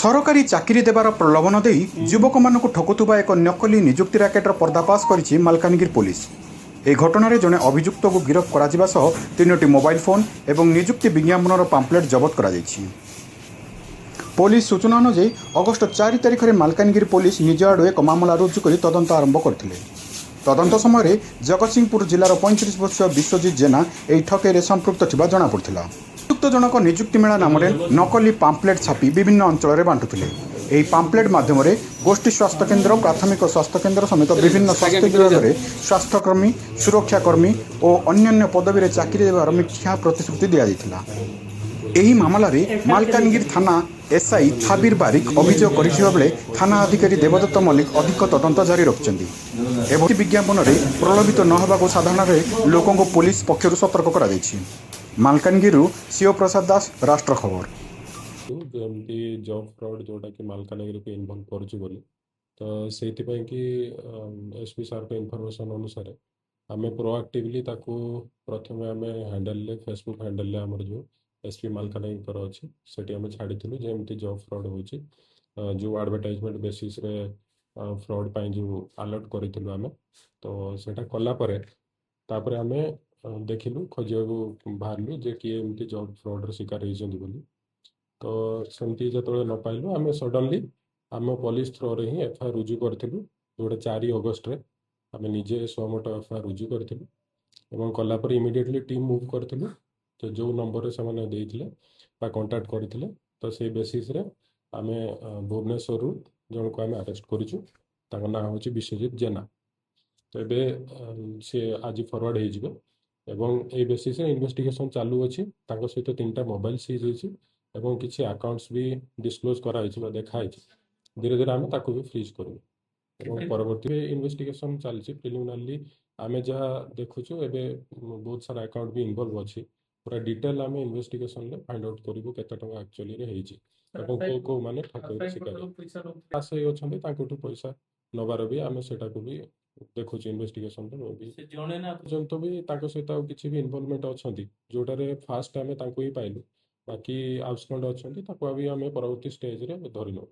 ସରକାରୀ ଚାକିରି ଦେବାର ପ୍ରଲୋଭନ ଦେଇ ଯୁବକମାନଙ୍କୁ ଠକୁଥିବା ଏକ ନକଲି ନିଯୁକ୍ତି ରାକେଟର ପର୍ଦ୍ଦାଫାଶ କରିଛି ମାଲକାନଗିରି ପୋଲିସ। ଏହି ଘଟଣାରେ ଜଣେ ଅଭିଯୁକ୍ତକୁ ଗିରଫ କରାଯିବା ସହ ତିନୋଟି ମୋବାଇଲ ଫୋନ୍ ଏବଂ ନିଯୁକ୍ତି ବିଜ୍ଞାପନର ପାମ୍ପଲେଟ୍ ଜବତ କରାଯାଇଛି। ପୋଲିସ ସୂଚନା ଅନୁଯାୟୀ, ଅଗଷ୍ଟ 4 ତାରିଖରେ ମାଲକାନଗିରି ପୋଲିସ ନିଜ ଆଡ଼ୁ ଏକ ମାମଲା ରୁଜୁ କରି ତଦନ୍ତ ଆରମ୍ଭ କରିଥିଲେ। ତଦନ୍ତ ସମୟରେ ଜଗତସିଂହପୁର ଜିଲ୍ଲାର 35 ବର୍ଷୀୟ ବିଶ୍ୱଜିତ ଜେନା ଏହି ଠକେଇରେ ସମ୍ପୃକ୍ତ ଥିବା ଜଣାପଡ଼ିଥିଲା। ଅଭିଯୁକ୍ତ ଜଣକ ନିଯୁକ୍ତି ମେଳା ନାମରେ ନକଲି ପାମ୍ପଲେଟ୍ ଛାପି ବିଭିନ୍ନ ଅଞ୍ଚଳରେ ବାଣ୍ଟୁଥିଲେ। ଏହି ପାମ୍ପଲେଟ୍ ମାଧ୍ୟମରେ ଗୋଷ୍ଠୀ ସ୍ୱାସ୍ଥ୍ୟକେନ୍ଦ୍ର, ପ୍ରାଥମିକ ସ୍ୱାସ୍ଥ୍ୟକେନ୍ଦ୍ର ସମେତ ବିଭିନ୍ନ ସ୍ୱାସ୍ଥ୍ୟ ବିଭାଗରେ ସ୍ୱାସ୍ଥ୍ୟକର୍ମୀ, ସୁରକ୍ଷାକର୍ମୀ ଓ ଅନ୍ୟାନ୍ୟ ପଦବୀରେ ଚାକିରି ଦେବାର ମିଥ୍ୟା ପ୍ରତିଶ୍ରୁତି ଦିଆଯାଇଥିଲା। ଏହି ମାମଲାରେ ମାଲକାନଗିରି ଥାନା ଏସ୍ଆଇ ଥାବିର ବାରିକ ଅଭିଯୋଗ କରିଥିବା ବେଳେ ଥାନା ଅଧିକାରୀ ଦେବଦତ୍ତ ମଲ୍ଲିକ ଅଧିକ ତଦନ୍ତ ଜାରି ରଖିଛନ୍ତି। ଏଭଳି ବିଜ୍ଞାପନରେ ପ୍ରଲୋଭିତ ନ ହେବାକୁ ସାଧାରଣରେ ଲୋକଙ୍କୁ ପୋଲିସ ପକ୍ଷରୁ ସତର୍କ କରାଯାଇଛି। ମାଲକାନଗିରିରୁ ଶିବ ପ୍ରସାଦ ଦାସ, ରାଷ୍ଟ୍ର ଖବର। ଯେମିତି ଜବ୍ ଫ୍ରଡ୍ ଯେଉଁଟାକି ମାଲକାନଗିରିକୁ ଇନଭଲ୍ଭ କରୁଛି ବୋଲି, ତ ସେଇଥିପାଇଁ କି ଏସ୍ ପି ସାର୍ଙ୍କ ଇନଫର୍ମେସନ୍ ଅନୁସାରେ ଆମେ ପ୍ରୋଆକ୍ଟିଭଲି ତାକୁ ପ୍ରଥମେ ଆମେ ହ୍ୟାଣ୍ଡେଲରେ, ଫେସବୁକ୍ ହ୍ୟାଣ୍ଡେଲରେ ଆମର ଯେଉଁ ଏସ୍ ପି ମାଲକାନଗିରିଙ୍କର ଅଛି, ସେଠି ଆମେ ଛାଡ଼ିଥିଲୁ ଯେ ଏମିତି ଜବ୍ ଫ୍ରଡ୍ ହେଉଛି। ଯେଉଁ ଆଡ଼ଭର୍ଟାଇଜମେଣ୍ଟ ବେସିସ୍ରେ ଫ୍ରଡ୍ ପାଇଁ ଯେଉଁ ଆଲର୍ଟ କରିଥିଲୁ ଆମେ, ତ ସେଇଟା କଲା ପରେ ତାପରେ ଆମେ ଦେଖିଲୁ, ଖୋଜିବାକୁ ବାହାରିଲୁ ଯେ କିଏ ଏମିତି ଜବ୍ ଫ୍ରଡ୍ର ଶିକାର ହେଇଛନ୍ତି ବୋଲି। ତ ସେମିତି ଯେତେବେଳେ ନ ପାଇଲୁ, ଆମେ ସଡନଲି ଆମ ପୋଲିସ ଥ୍ରୋରେ ହିଁ ଏଫଆଇଆର ରୁଜୁ କରିଥିଲୁ, ଯେଉଁଟା 4 ଅଗଷ୍ଟରେ ଆମେ ନିଜେ ସୁଓମୋଟୋ ଏଫଆଇଆର ରୁଜୁ କରିଥିଲୁ ଏବଂ କଲା ପରେ ଇମିଡ଼ିଏଟଲି ଟିମ୍ ମୁଭ୍ କରିଥିଲୁ। ତ ଯେଉଁ ନମ୍ବରରେ ସେମାନେ ଦେଇଥିଲେ ବା କଣ୍ଟାକ୍ଟ କରିଥିଲେ, ତ ସେଇ ବେସିସ୍ରେ ଆମେ ଭୁବନେଶ୍ୱରରୁ ଜଣକୁ ଆମେ ଆରେଷ୍ଟ କରିଛୁ। ତାଙ୍କ ନାଁ ହେଉଛି ବିଶ୍ୱଜିତ ଜେନା। ତ ଏବେ ସିଏ ଆଜି ଫରୱାର୍ଡ଼ ହେଇଯିବେ ଏବଂ ଏଇ ବେସିସ୍ରେ ଇନଭେଷ୍ଟିଗେସନ୍ ଚାଲୁଅଛି। ତାଙ୍କ ସହିତ ତିନିଟା ମୋବାଇଲ ସିଜ୍ ହେଇଛି ଏବଂ କିଛି ଆକାଉଣ୍ଟସ୍ ବି ଡିସକ୍ଲୋଜ୍ କରାହେଇଛି ବା ଦେଖାହେଇଛି। ଧୀରେ ଧୀରେ ଆମେ ତାକୁ ବି ଫ୍ରିଜ୍ କରିବୁ ଏବଂ ପରବର୍ତ୍ତୀ ଇନଭେଷ୍ଟିଗେସନ୍ ଚାଲିଛି। ପ୍ରିଲିମିନାଲି ଆମେ ଯାହା ଦେଖୁଛୁ, ଏବେ ବହୁତ ସାରା ଆକାଉଣ୍ଟ ବି ଇନଭଲ୍ଭ ଅଛି। ପୁରା ଡିଟେଲ୍ ଆମେ ଇନଭେଷ୍ଟିଗେସନରେ ଫାଇଣ୍ଡ ଆଉଟ୍ କରିବୁ କେତେ ଟଙ୍କା ଆକ୍ଚୁଆଲିରେ ହେଇଛି ଏବଂ କୋଉ କୋଉ ମାନେ ଠକେଇର ଶିକାର ଆଶାୟୀ ଅଛନ୍ତି। ତାଙ୍କଠୁ ପଇସା ନେବାର ବି ଆମେ ସେଇଟାକୁ ବି ଦେଖୁଛୁ ଇନଭେଷ୍ଟିଗେସନରେ ବି। ସେ ଜଣେ ନା ପର୍ଯ୍ୟନ୍ତ ବି ତାଙ୍କ ସହିତ ଆଉ କିଛି ବି ଇନଭଲଭମେଣ୍ଟ ଅଛନ୍ତି, ଯୋଉଟାରେ ଫାଷ୍ଟ ଆମେ ତାଙ୍କୁ ହିଁ ପାଇଲୁ, ବାକି ଆବସ୍କଣ୍ଡ ଅଛନ୍ତି, ତାକୁ ବି ଆମେ ପରବର୍ତ୍ତୀ ଷ୍ଟେଜରେ ଧରି ନେବୁ।